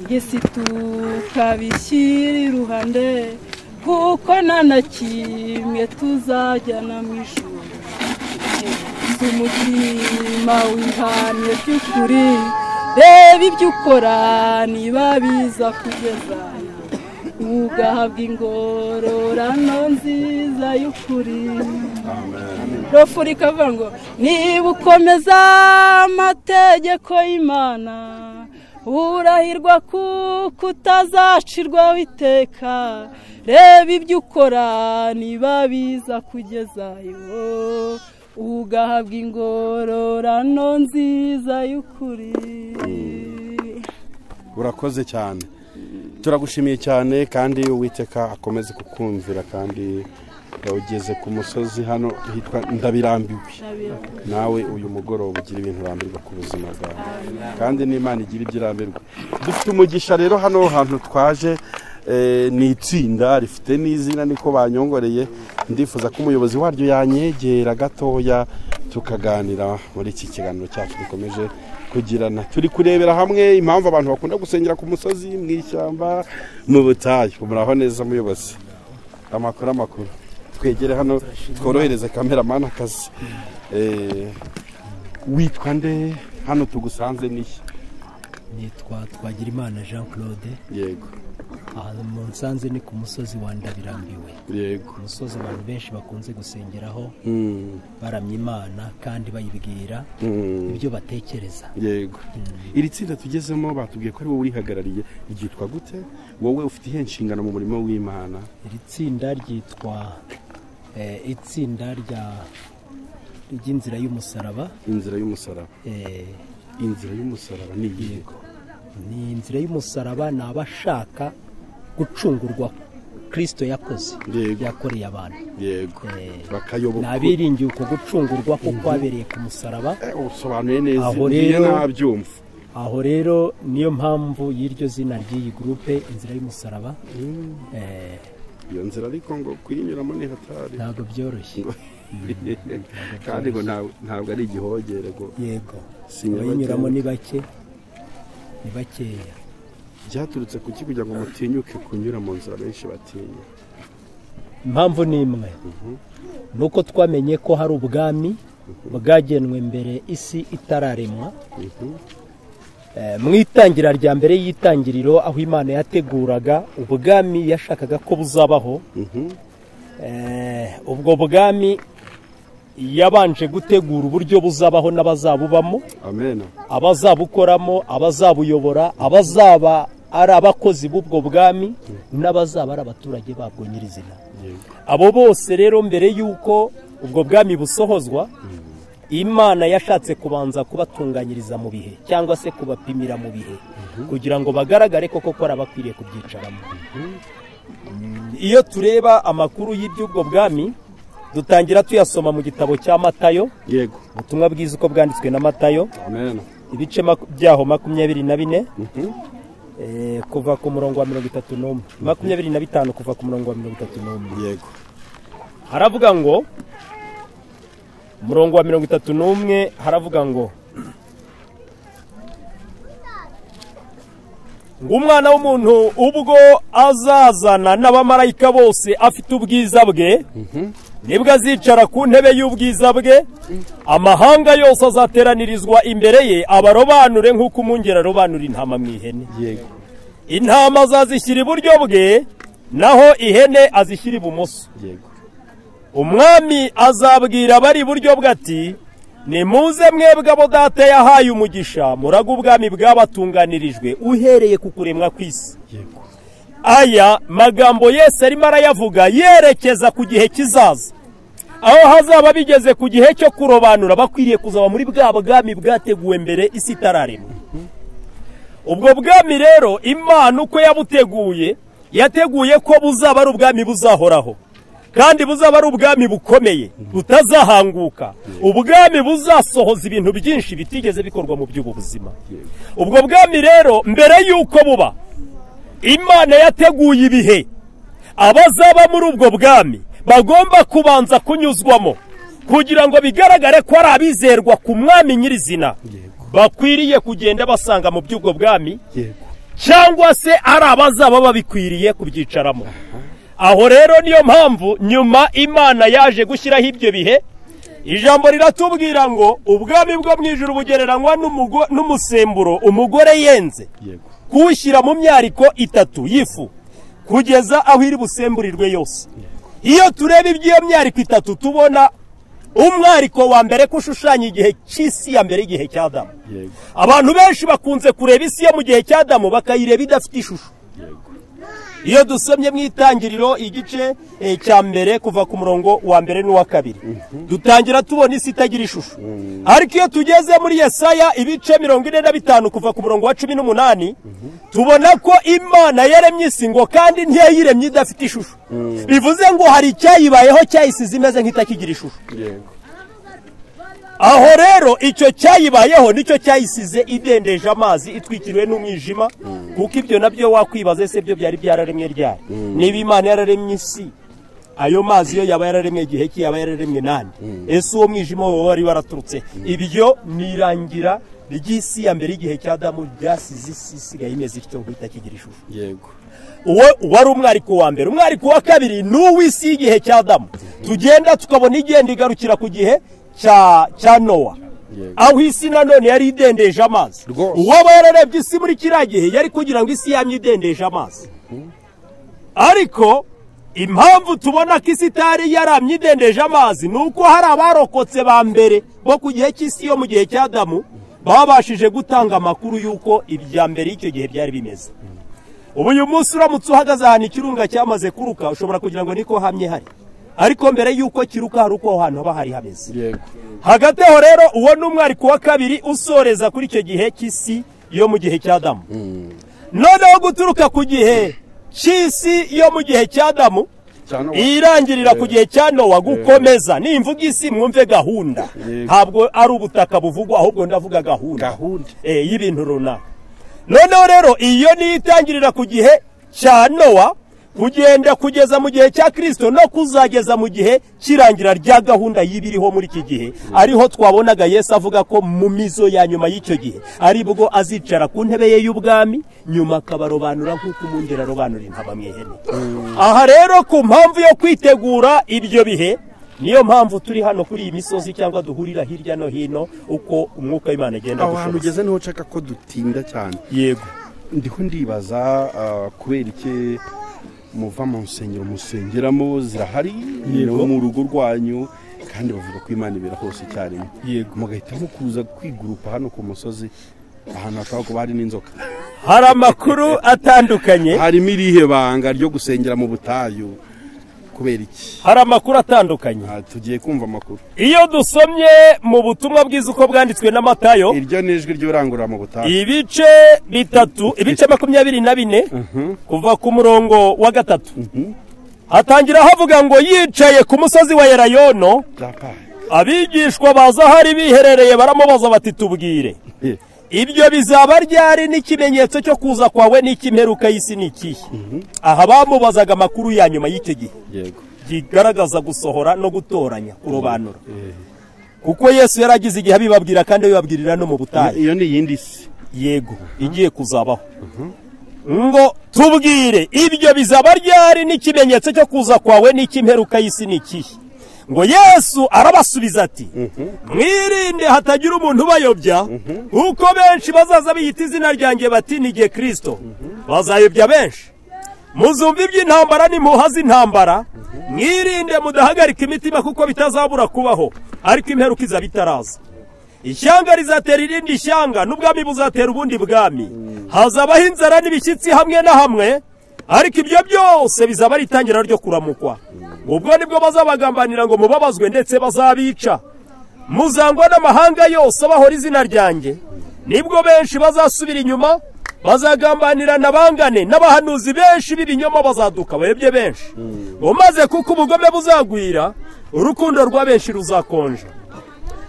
iyi si tukabishyira iruhande, kuko nta na kimwe tuzajyana mu ijuru. Umutima wihanye by'ukuri, reba ibyo ukora niba biza kugeza, ugahabwa ingororano nziza y'ukuri. Rofuri ikavuga ngo niba ukomeza amategeko y'Imana, urahirwa kuko utazacirwaho iteka, reba ibyo ukora niba biza kugezayo, ugahabwa ingororano nziza y'ukuri. Urakoze cyane, turagushimiye cyane, kandi Uwiteka akomeze kukumvira kandi Ugeze ku musozi hano hitwa Ndabirambiwe. Nawe uyu mugoroba ugira ibintu urambirwa ku buzima bwawe, kandi n'Imana igira ibyo irambirwa. Dufite umugisha rero hano hantu twaje, ni itsinda rifite n'izina niko banyongoreye. Ndifuza ko umuyobozi waryo yanyegera gatoya tukaganira muri iki kiganiro cyacu dukomeje kugirana. Turi kurebera hamwe impamvu abantu bakunda gusengera ku musozi, mu ishyamba, mu butayu. Muraho neza muyobozi? Amakuru twegere hano tworohereze kameramani akazi. Witwa nde? Hano tugusanze nihe? Nitwa Twagirimana Jean Claude. Yego. Ahantu mu nsanze ni ku musozi wa Ndabirambiwe. Yego. Umusozi abantu benshi bakunze gusengeraho, baramya Imana kandi bayibwira ibyo batekereza. Yego. Iri tsinda tugezemo batubwiye ko ari wowe urihagarariye, ryitwa gute? Wowe ufite iyihe nshingano mu murimo w'Imana? Iri tsinda ryitwa itsinda ry'inzira y'umusaraba. Inzira y'umusaraba. Inzira y'umusaraba ni iyihe? Ni inzira y'umusaraba, ni abashaka gucungurwa Kristo yakoze, yakoreye abantu. Yego. Bakayoboka. Nabiringiye uko gucungurwa ko kwabereye ku musaraba. Usobanuye neza, ngiye nabyumva. Aho rero niyo mpamvu y'iryo zina ry'iyi groupe, inzira y'umusaraba. Iyo nzira ariko ngo kuyinyuramo ni hatari. Ntabwo byoroshye. Kandi ngo ntabwo ari igihogere ngo. Yego. Abayinyuramo ni bake. Ni bakeya. Byaturutse kuki kugira ngo mutinyuke kunyura mu nzira benshi batinya? Impamvu ni imwe, nuko twamenye ko hari ubwami bwagenwe mbere isi itararemwa. Mu itangira rya mbere y'itangiriro, aho Imana yateguraga ubwami yashakaga ko buzabaho, ubwo bwami yabanje gutegura uburyo buzabaho n'abazabubamo. Amen. Abazabukoramo, abazabuyobora, abazaba ari abakozi b'ubwo bwami n'abazaba ari abaturage babwo nyirizina. Abo bose rero mbere y'uko ubwo bwami busohozwa, Imana yashatse kubanza kubatunganyiriza mu bihe, cyangwa se kubapimira mu bihe, kugira ngo bagaragare koko ko ari abakwiriye kubyicaramo. Iyo tureba amakuru y'iby'ubwo bwami, dutangira tuyasoma mu gitabo cya Matayo. Yego. Ubutumwa bwiza uko bwanditswe na Matayo. Amen. Ibice byaho 24, kuva ku murongo wa 31, 25 kuva ku murongo wa 31. Yego. Haravuga ngo, umurongo wa 31 haravuga ngo umwana w'umuntu ubwo azazana n'abamarayika bose afite ubwiza bwe, nibwo azicara ku ntebe y'ubwiza bwe, amahanga yose azateranirizwa imbere ye, abarobanure nk'uko umwungeri arobanura intama mu ihene. Yego. Intama azazishyira iburyo bwe, naho ihene azishyira ibumoso. Yego. Umwami azabwira abari iburyo bwe ati, nimuze mwebwe abo Data yahaye umugisha, murage ubwami bwabatunganirijwe uhereye ku kuremwa kw'isi. Yego. Aya magambo Yesu arimo arayavuga yerekeza ku gihe kizaza, aho hazaba bigeze ku gihe cyo kurobanura bakwiriye kuzaba muri bwa bwami bwateguwe mbere isi itararemwa. Ubwo bwami rero Imana uko yabuteguye, yateguye ko buzaba ari ubwami buzahoraho, kandi buzaba ari ubwami bukomeye butazahanguka, ubwami buzasohoza ibintu byinshi bitigeze bikorwa mu by'ubu buzima. Ubwo bwami rero mbere y'uko buba, Imana yateguye ibihe abazaba muri ubwo bwami bagomba kubanza kunyuzwamo, kugira ngo bigaragare ko ari abizerwa ku mwami nyirizina, bakwiriye kugenda basanga mu by'ubwo bwami, cyangwa se ari abazaba babikwiriye kubyicaramo. Aho rero niyo mpamvu nyuma Imana yaje gushyiraho ibyo bihe. Ijambo riratubwira ngo ubwami bwo mu ijuru bugereranywa n'umusemburo umugore yenze kuwushyira mu myariko itatu y'ifu kugeza aho iri busemburirwe yose. Iyo tureba iby'iyo myariko itatu, tubona umwariko wa mbere ko ushushanya igihe cy'isi ya mbere, igihe cya Adamu. Abantu benshi bakunze kureba isi yo mu gihe cya Adamu bakayireba idafite ishusho. Iyo dusomye mu itangiriro igice cya mbere kuva ku murongo wa mbere n'uwa kabiri, dutangira tubona isi itagira ishusho. Ariko iyo tugeze muri Yesaya ibice 45 kuva ku murongo wa 18, Tubona ko Imana yaremye isi ngo kandi ntiyayiremye idafite ishusho. Bivuze ngo hari icyayibayeho cyayisize imeze nk'itakigira ishusho. Aho rero icyo cyayibayeho nicyo cyayisize idendeje amazi, itwikiriwe n'umwijima, kuko ibyo nabyo wakwibaza ese byo byari byararemwe ryari? Niba Imana yararemye isi, ayo mazi yo yaba yararemwe igihe ki, yaba yararemwe nande? Ese uwo mwijima wo wari waraturutse? Ibyo nirangira ry'isi ya mbere igihe cya Adamu byasize isi isigaye imeze ityo nk'itakigira ishusho. Yego. Uwo wari umwariko wa mbere. Umwariko wa kabiri ni uw'isi y'igihe cya Adamu. Tugenda tukabona igenda igarukira ku gihe cya Nowa, aho isi nanone yari idendeje amazi. Uwaba yararebye isi muri kiriya gihe yari kugira ngo isi yamye idendeje amazi. Ariko impamvu tubona ko isi itari yaramye idendeje amazi ni uko hari abarokotse ba mbere bo ku gihe cy'isi yo mu gihe cya Adamu babashije gutanga amakuru y'uko ibya mbere y'icyo gihe byari bimeze. Ubu uyu munsi uramutse uhagaze ahantu ikirunga cyamaze kuruka, ushobora kugira ngo niko hamye hari, ariko mbere y'uko kiruka hari uko aho hantu haba hari hameze. Hagati aho rero uwo ni umwariko wa kabiri usoreza kuri icyo gihe cy'isi yo mu gihe cya Adamu. Noneho guturuka ku gihe cy'isi yo mu gihe cya Adamu irangirira ku gihe cya Nowa gukomeza. Nimvuga isi mwumve gahunda, ntabwo ari ubutaka buvugwa, ahubwo ndavuga gahunda y'ibintu runaka. Noneho rero iyo ni itangirira ku gihe cya Nowa kugenda kugeza mu gihe cya Kristo no kuzageza mu gihe kirangira rya gahunda y'ibiriho muri iki gihe, ariho twabonaga Yesu avuga ko mu mizo ya nyuma y'icyo gihe aribwo azicara ku ntebe ye y'ubwami, nyuma akabarobanura nk'uko umwungeri arobanura intama mu ihene. Aha rero ku mpamvu yo kwitegura ibyo bihe, niyo mpamvu turi hano kuri iyi misozi cyangwa duhurira hirya no hino uko umwuka w'Imana agenda dushoboza. Aho hantu ugeze niho nshaka ko dutinda cyane. Yego. Ndiho ndibaza kubera iki muva mu nsengero musengeramo zirahari no mu rugo rwanyu, kandi bavuga ko Imana ibera hose icyarimwe. Yego. Mugahitamo kuza kwigurupa hano ku musozi ahantu hashobora kuba hari n'inzoka. Hari amakuru atandukanye. Harimo irihe banga ryo gusengera mu butayu kubera iki? Hari amakuru atandukanye. Tugiye kumva amakuru. Iyo dusomye mu butumwa bwiza uko bwanditswe na Matayo, iryo ni ijwi ry'urangurura mu butayu, ibice 3, ibice 24 kuva ku murongo wa 3, hatangira havuga ngo yicaye ku musozi wa Elayono, abigishwa baza hari biherereye baramubaza bati tubwire ibyo bizaba ryari n'ikimenyetso cyo kuza kwawe n'ikimperuka y'isi ni ikihe? Aha bamubazaga amakuru ya nyuma y'icyo gihe kigaragaza gusohora no gutoranya, kurobanura, kuko Yesu yaragize igihe abibabwira kandi abibabwirira no mu butayu. Iyo ni iyindi si. Yego, igiye kuzabaho. Ngo tubwire ibyo bizaba ryari n'ikimenyetso cyo kuza kwawe n'ikimperuka y'isi ni ikihe? Ngo Yesu arabasubiza ati mwirinde hatagira umuntu ubayobya, kuko benshi bazaza biyita izina ryanjye bati ni jye Kristo, bazayobya benshi. Muzumva iby'intambara n'impuha z'intambara, mwirinde mudahagarika imitima kuko bitazabura kubaho, ariko imperuka izaba itaraza. Ishyanga rizatera irindi shyanga, n'ubwami buzatera ubundi bwami. Hazabaho inzara n'ibishyitsi hamwe na hamwe, ariko ibyo byose bizaba ari itangira ryo kuramukwa. Ubwo nibwo bazabagambanira ngo mubabazwe ndetse bazabica. Muzangwa n'amahanga yose abahora izina ryanjye. Nibwo benshi bazasubira inyuma, bazagambanirana bangane, n'abahanuzi benshi b'ibinyoma bazaduka bayobye benshi. Umaze kuko ubugome buzagwira, urukundo rwa benshi ruzakonja.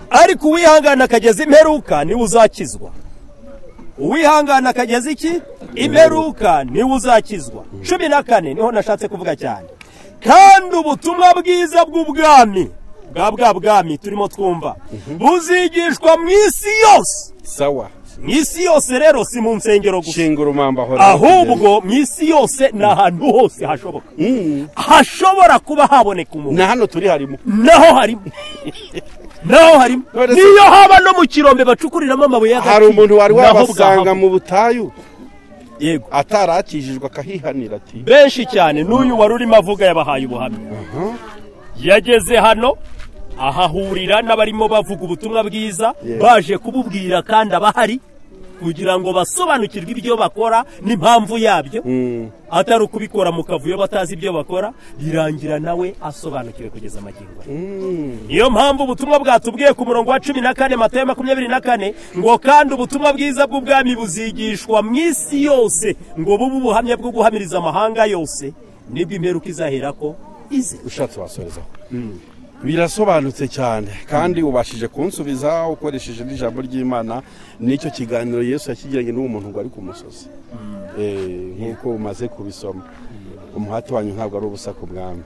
Ariko uwihangana akageza imperuka niwe uzakizwa. Uwihangana akageza iki? Imperuka niwe uzakizwa. 14 niho nashatse kuvuga cyane. Kandi ubutumwa bwiza bw'ubwami bwa bwami turimo twumva buzigishwa mu isi yose. Sawa. Mu isi yose rero si mu nsengero gusa, ahubwo mu isi yose ni ahantu hose hashoboka, hashobora kuba haboneka umuntu. Na hano turi harimo, naho harimo, naho harimo. Niyo haba no mu kirombe bacukuriramo amabuye y'agaciro, hari umuntu wari wabasanga mu butayu. Yego, atarakijijwe akahihanira ati benshi cyane. N'uyu wari urimo avuga yabahaye ubuhamya. Yageze hano ahahurira n'abarimo bavuga ubutumwa bwiza, baje kububwira kandi abahari Kugira ngo basobanukirwe ibyo bakora n'impamvu yabyo, atari ukubikora mu kavuyo batazi ibyo bakora, birangira nawe asobanukiwe kugeza amagingo. Niyo mpamvu ubutumwa bwatubwiye ku murongo wa 14 Matayo 24 ngo kandi ubutumwa bwiza bw'ubwami buzigishwa mu isi yose, ngo bube ubuhamya bwo guhamiriza amahanga yose, nibwo imperuka izaherako ize. Ushatse wasorezaho. Birasobanutse cyane kandi ubashije kunsubiza ukoresheje n'ijambo ry'Imana. Nicyo kiganiro Yesu yakigiranye n'uwo muntu ngo ari ku musozi, nk'uko umaze kubisoma. Umuhati wanyu ntabwo ari ubusa ku mwami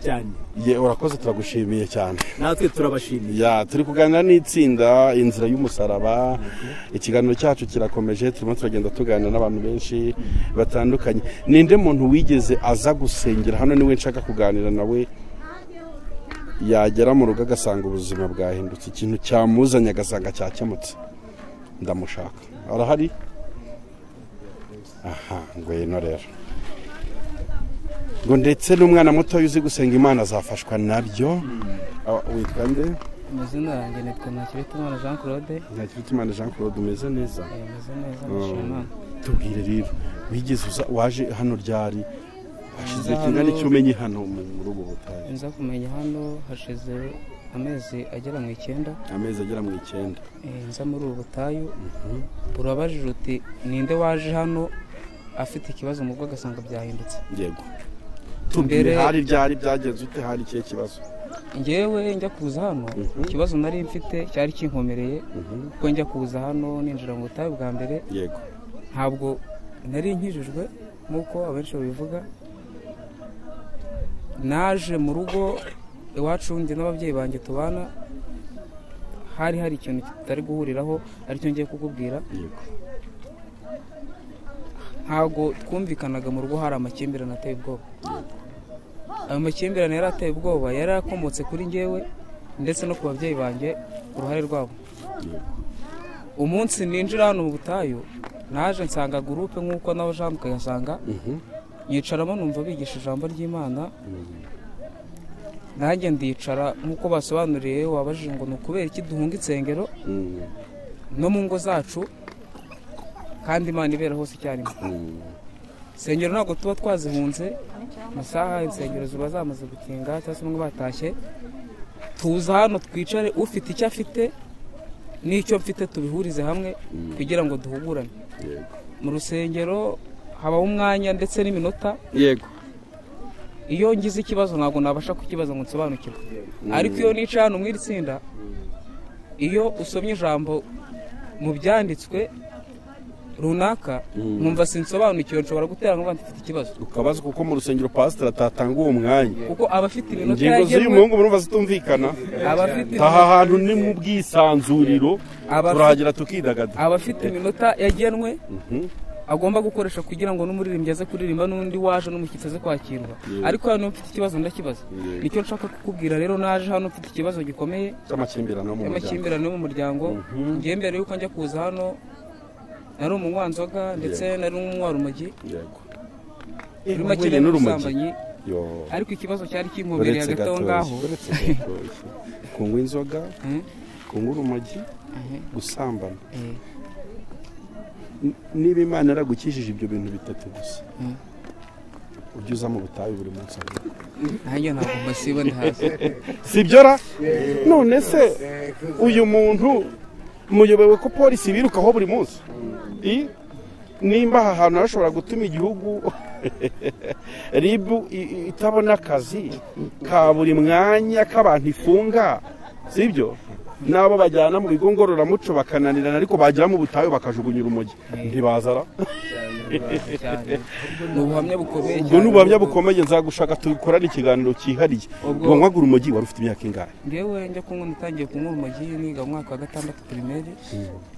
cyane. Ye, urakoze, turagushimiye cyane. Natwe turabashimiye. Ya, turi kuganira n'itsinda Inzira y'Umusaraba. Ikiganiro cyacu kirakomeje, turimo turagenda tuganira n'abantu benshi batandukanye. Ninde muntu wigeze aza gusengera hano niwe nshaka kuganira nawe, yagera mu rugo agasanga ubuzima bwahindutse, ikintu cyamuzanye agasanga cyakemutse? Ndamushaka. Arahari? Aha, ngwino rero. Ngo ndetse n'umwana muto uzi gusenga Imana azafashwa nabyo. Witwa nde? Amazina yanjye nitwa Ntakirutimana Jean Claude. Ntakirutimana Jean Claude, umeze neza? Meze neza, ndashima Imana. Tubwire rero, wigeze uza, waje hano ryari? Hashize kingana iki umenye hano muri ubu butayu? Nza kumenya hano hashize amezi agera mu 9. Amezi agera mu 9. Nza muri ubu butayu. Urabajije uti ninde waje hano afite ikibazo mu rugo agasanga byahindutse? Yego. Tubwire, hari byari byagenze ute, hari ikihe kibazo? Njyewe njya kuza hano, ikibazo nari mfite cyari kinkomereye, kuko njya kuza hano ninjira mu butayu bwa mbere. Yego. Ntabwo nari nkijijwe nk'uko abenshi babivuga. Naje mu rugo iwacu njye n'ababyeyi banjye tubana, hari ikintu kitari guhuriraho, aricyo ngiye kukubwira. Ntabwo twumvikanaga mu rugo, hari amakimbirane ateye ubwoba. Ayo makimbirane yari ateye ubwoba, yari akomotse kuri njyewe ndetse no ku babyeyi banjye, uruhare rwabo. Umunsi ninjira hano mu butayu, naje nsanga gurupe nk'uko nawe Jean mukayasanga, nyicaramo numva bigisha ijambo ry'Imana. Nanjye ndicara nk'uko basobanuriye, wabajije ngo ni ukubera iki duhunga insengero no mu ngo zacu kandi Imana ibera hose icyarimwe. Insengero ntabwo tuba twazihunze, amasaha insengero ziba zamaze gukinga cyangwa se bamwe batashye. Tuza hano twicare, ufite icyo afite n'icyo mfite tubihurize hamwe kugira ngo duhugurane. Mu rusengero habaho umwanya ndetse n'iminota. Yego. Iyo ngize ikibazo ntabwo nabasha kukibaza ngo nsobanukirwe. Ariko iyo nicaye hano mu iri tsinda, iyo usomye ijambo mu byanditswe runaka nkumva sinsobanukiwe, nshobora gutera nkumva mfite ikibazo. Ukabaza kuko mu rusengero pastor atatanga uwo mwanya, kuko abafite iminota yagenwe. Ingingo z'uyu muhungu murumva zitumvikana. Aha hantu ni mu bwisanzuriro, turahagera tukidagadura. Abafite iminota yagenwe agomba gukoresha kugira ngo n'umuririmbyi aze kuririmba n'undi waje n'umushyitsi aze kwakirwa. Ariko hano mfite ikibazo ndakibaza. Nicyo nshaka kukubwira rero, naje hano mfite ikibazo gikomeye cy'amakimbirane yo mu muryango. Ngiye mbere yuko njya kuza hano nari umunywa nzoga ndetse nari umunywa urumogi. Yego. N'urumogi. Ariko ikibazo cyari kinkomereye hagati aho ngaho. Kunywa inzoga, kunywa urumogi, gusambana. Niba Imana yaragukijije ibyo bintu bitatu gusa, ujye uza mu butayu buri munsi. Nanjye ntabwo mbasiba ndi hasi. Sibyo ra? None se uyu muntu muyobewe ko polisi birukaho buri munsi? Nimba aha hantu hashobora gutuma igihugu RIB itabona akazi ka buri mwanya k'abantu ifunga, sibyo? Nabo bajyana mu bigo ngororamuco bakananirana, ariko bagera mu butayu bakajugunya urumogi ntibazara. Ni ubuhamya bukomeye. Ubwo ni ubuhamya bukomeye, nzagushaka tukorane ikiganiro cyihariye. Ngo nkwaga urumogi wari ufite imyaka ingahe? Ngewe njya kunywa, natangiye kunywa urumogi niga mu mwaka wa 6 primaire,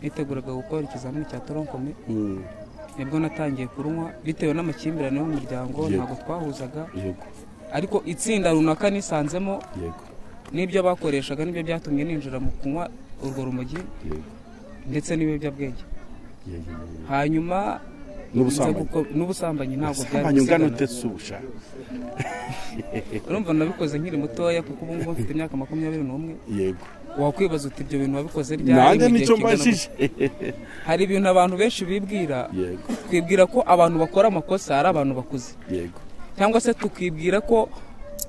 niteguraga gukora ikizamini cya toronkome. Nibwo natangiye kurunywa bitewe n'amakimbirane yo mu muryango, ntabwo twahuzaga. Ariko itsinda runaka nisanzemo n'ibyo bakoreshaga nibyo byatumye ninjira mu kunywa urwo rumogi ndetse n'ibiyobyabwenge. Hanyuma n'ubusambanyi ntabwo byari ungana ute susha? Urumva nabikoze nkiri mutoya, kuko ubu ngubu mfite imyaka 21. Yego. Wakwibaza uti ibyo bintu wabikoze ryari? Nanjye nicyo mbajije. Hari ibintu abantu benshi bibwira, twibwira ko abantu bakora amakosa ari abantu bakuze, cyangwa se tukibwira ko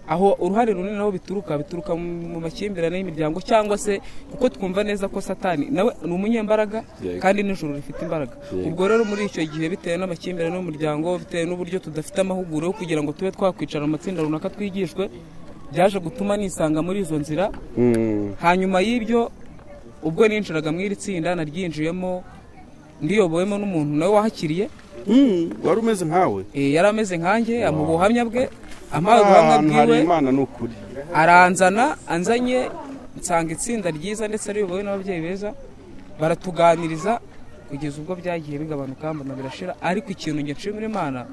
aho uruhare runini naho bituruka mu makimbirane y'imiryango, cyangwa se kuko twumva neza ko Satani nawe ni umunyembaraga kandi n'ijuru rifite imbaraga. Ubwo rero muri icyo gihe bitewe n'amakimbirane y'umuryango, bitewe n'uburyo tudafite amahuguro yo kugira ngo tube twakwicara mu matsinda runaka twigishwe, byaje gutuma nisanga muri izo nzira. Hanyuma y'ibyo ubwo ninjiraga mu iri tsinda naryinjiyemo ndiyobowemo n'umuntu nawe wahakiriye. Wari umeze nkawe? Yari ameze nkanjye, amuha ubuhamya bwe, amuha ubuhamya bwiwe, aranzana, anzanye nsanga itsinda ryiza ndetse riyobowe n'ababyeyi beza, baratuganiriza kugeza ubwo byagiye bigabanuka mbona birashira. Ariko ikintu njye nshimira Imana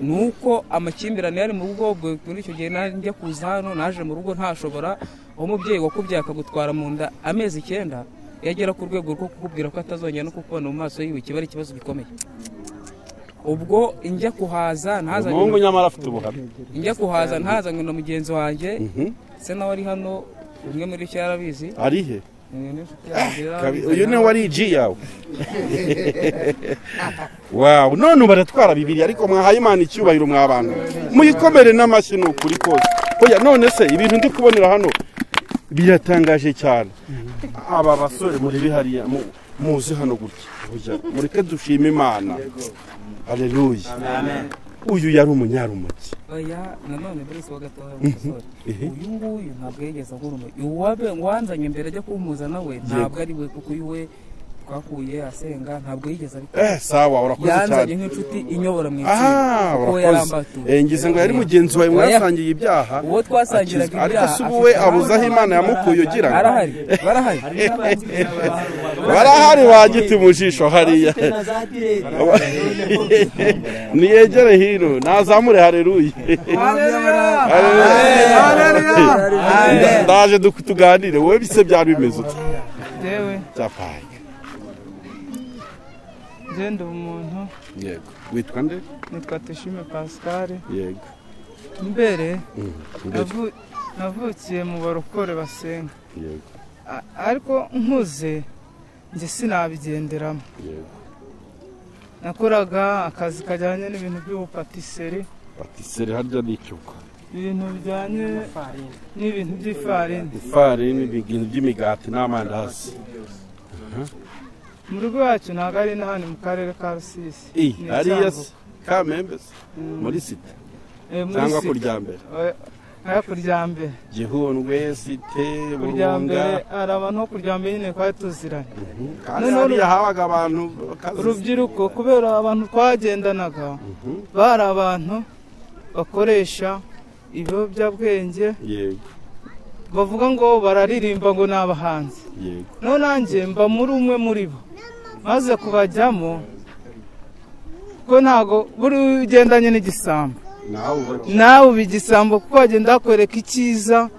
ni uko amakimbirane yari mu rugo muri icyo gihe njya kuza hano, naje mu rugo ntashobora. Umubyeyi wakubyaye akagutwara mu nda amezi 9, yagera ku rwego rwo kukubwira ko atazongera no kukubona mu maso yiwe, kiba ari ikibazo gikomeye. Ubwo njya kuhaza ntazanye umuhungu nyamara afite ubuhamya, njya kuhaza ntazanywe na mugenzi wanjye se nawe ari hano, umwe muri cyo yarabizi. Ari he? Uyu ni wari G yawe. Wow, none baratwara bibiri ariko mwahaye Imana icyubahiro mw'abantu. Muyikomere n'amashyi n'ukuri kose. Oya none se ibintu ndi kubonera hano biratangaje cyane. Aba basore muri bihariya muzi hano gutya. Oya mureke dushime Imana. Haleluya. Amen. Uyu yari umunyarumogi. Oya nanone Bruce wa gatoya umusore. Uyu nguyu ntabwo yigeze agura uwabe wanzanye mbere ajya kumuza nawe ntabwo ari we, kuko uyu we twakuye asenga ntabwo yigeze abikora. Sawa urakoze cyane. Yanzanye nk'inshuti inyobora mu itsinda. Kuko yarambatuye. Ngize ngo yari mugenzi wawe mwasangiye ibyaha. Uwo twasangiraga ibyaha. Ariko se ubu we abuzaho Imana yamukuye ugira ngo. Arahari, barahari. Barahari bagiti mu jisho hariya. Niyegere hino nazamure haleluya. Haleluya. Ndaje tuganire wowe bise byari bimeze ute? Jewe. Cyapaye. Ngende umuntu. Yego. Witwa nde? Nitwa Tushime Pascal. Yego. Mbere navukiye mu barokore basenga. Yego. Ariko nkuze nje sinabigenderamo. Yego. Nakoraga akazi kajyanye n'ibintu by'ubupatisserie. Patisserie harya ni icyuko. Ibintu bijyanye n'ibintu by'ifarini. Ifarini, ibintu by'imigati n'amandazi. Mu rugo wacu ntabwo ari n'ahandi mu karere ka Rusizi. Hariya Kamembe muri site cyangwa kuryambere? Kuryambere. Gihundwe site Burunga. Hari abantu bo kuryambere nyine twari tuziranye. Kandi hariya habaga abantu urubyiruko, kubera abantu twagendanaga bari abantu bakoresha ibiyobyabwenge. Yego. Bavuga ngo bararirimba ngo ni abahanzi. Yego. None nanjye mba muri umwe muri bo, maze kubajyamo ko ntago buri ugendanye n'igisambo nawe uba igisambo, kuko bagenda bakwereka icyiza,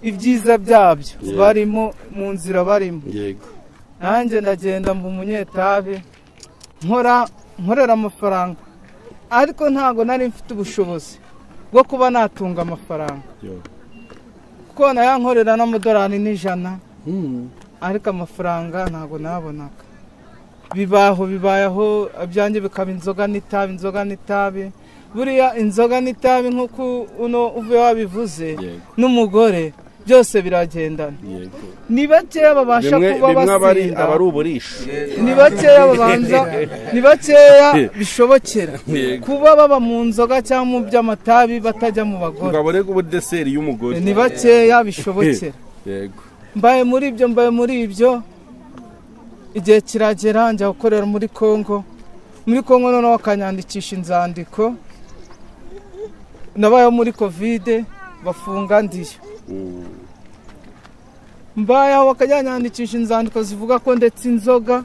ibyiza byabyo barimo mu nzira barimo. Yego. Nanjye ndagenda mba umunyetabi, nkorera amafaranga, ariko ntago nari mfite ubushobozi bwo kuba natunga amafaranga. Kuko nayankorera n'amadolari 100, ariko amafaranga ntago nabonaga. Bibaho bibayeho ibyanjye bikaba inzoga n'itabi, inzoga n'itabi. Buriya inzoga n'itabi nk'uko uno uvuye wabivuze n'umugore byose biragendana. Ni bakeya babasha kuba basinda, ni bakeya babanza, ni bakeya bishobokera kuba baba mu nzoga cyangwa mu by'amatabi batajya mu bagore. Ni bakeya bishobokera. Mbaye muri ibyo, mbaye muri ibyo, igihe kiragera njya gukorera muri Kongo. Muri Kongo noneho bakanyandikisha inzandiko. Nabayeho muri Covid bafunga ndiyo. Mbayeho bakanyandikisha inzandiko zivuga ko ndetse inzoga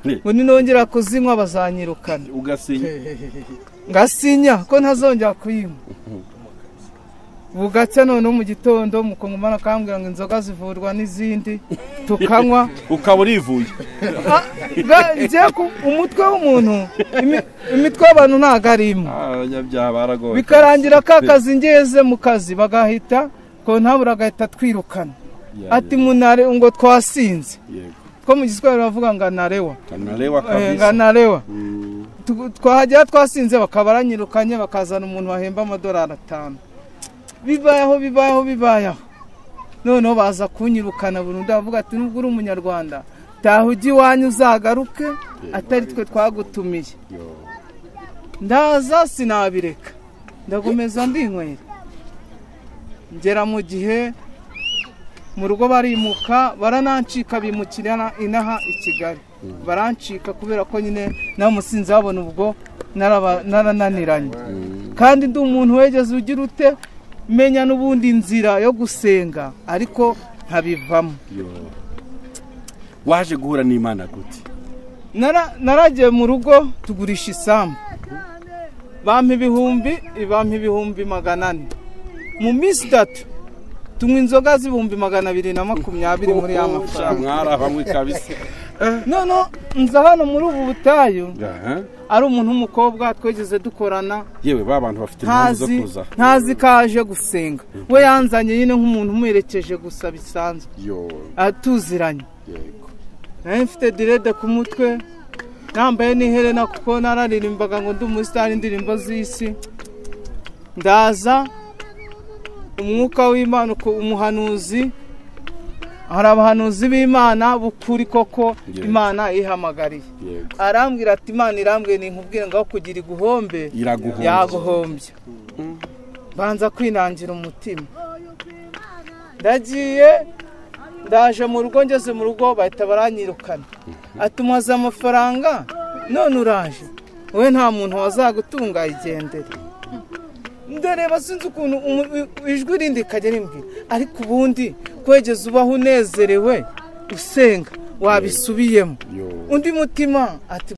ngo ninongera kuzinywa bazanyirukana. Ugasinya? Ngasinya ko ntazongera kuyinywa. Bugacya noneho mu gitondo mukongomana akambwira ngo inzoga zivurwa n'izindi tukanywa. Ukaba urivuye? Umutwe w'umuntu, imitwe y'abantu ntabwo ari imwe. Bikarangira ka kazi ngeze mu kazi bagahita kontabura agahita twirukana. Ati munare ngo twasinze. Ko mu Giswahili bavuga ngo narewa. Narewa kabisa. Nga narewa. Twahagera twasinze bakabaranyirukanye bakazana umuntu wahemba amadolari 5. Bibayaho bibayaho bibayaho. Noneho baza kunyirukana burundu bavuga ati nubwo uri umunyarwanda taha ujye iwanyu uzagaruke atari twe twagutumiye. Ndaza sinabireka ndagomeza ndinywera. Ngera mu gihe mu rugo barimuka baranancika bimukira inaha i Kigali. Barancika kubera ko nyine namusinze babona ubwo narananiranye. Kandi ndi umuntu wegeze ugira ute menya n'ubundi inzira yo gusenga ariko ntabivamo. Waje guhura n'Imana gute? Naragiye mu rugo tugurisha isambu. Bampa ibihumbi 400. Mu minsi 3 tunywa inzoga z'ibihumbi 220 muri ya mafaranga. Mwarabamwe kabisa. None nza hano muri ubu butayu ari umuntu w'umukobwa twegeze dukorana. Yewe ba bantu bafite impamvu zo kuza. Ntazi kaje gusenga. We yanzanye nyine nk'umuntu umuherekeje gusa bisanzwe. Atuziranye. Yego. Nari mfite direde ku mutwe nambaye n'iherena kuko nararirimbaga ngo ndi umusitari indirimbo z'isi. Ndaza umwuka w'Imana umuhanuzi, hari abahanuzi b'Imana bukuri koko Imana ihamagariye. Arambwira ati Imana irambwiye ninkubwire ngaho kugira iguhombe yaguhombye. Banza kwinangira umutima. Ndagiye ndaje mu rugo ngeze mu rugo bahita baranyirukana. Ati muhaze amafaranga none uraje we nta muntu wazagutunga igendere. Ndareba sinzi ukuntu ijwi rindi kajya rimbwira ariko ubundi kwegeza ubaho unezerewe usenga wabisubiyemo. Undi mutima ati